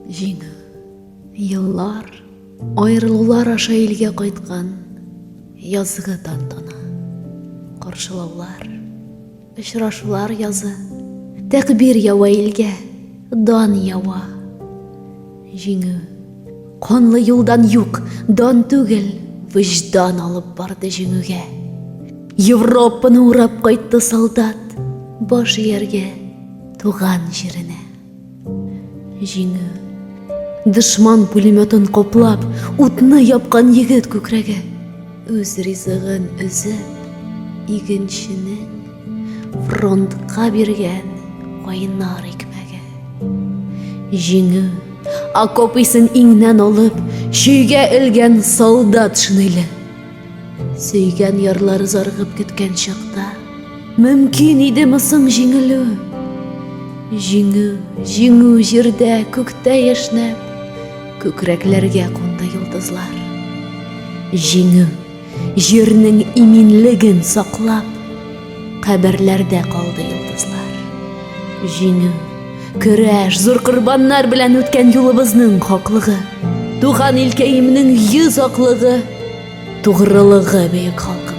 Җиңү. Еллар, аерылулар аша илгә кайткан язгы тантана. Каршылаулар, очрашулар язы. Тәкбир ява илгә, дан ява. Җиңү. Канлы юлдан юк, дан түгел, вөҗдан алып барды җиңүгә. Европаны урап кайтты солдат, баш ияргә туган җиренә. Җиңү. Дошман пулеметын каплап, утны япкан егет күкрәге. Үз ризыгын өзеп, игенченең фронтка биргән кайнар икмәге. Җиңү. Окоп исен иңнән алып, чөйгә элгән солдат шинеле. Сөйгән ярлары зарыгып көткән чакта, мөмкин идеме соң җиңелү? Җиңү, җиңү җирдә, күктә яшьнәп, күкрәкләргә кунды йолдызлар. Җиңү, җирнең иминлеген саклап, каберләрдә калды йолдызлар. Җиңү, көрәш, зур корбаннар белән үткән юлыбызның хаклыгы, туган илкәемнең йөз аклыгы, тугрылыгы бөек халкым.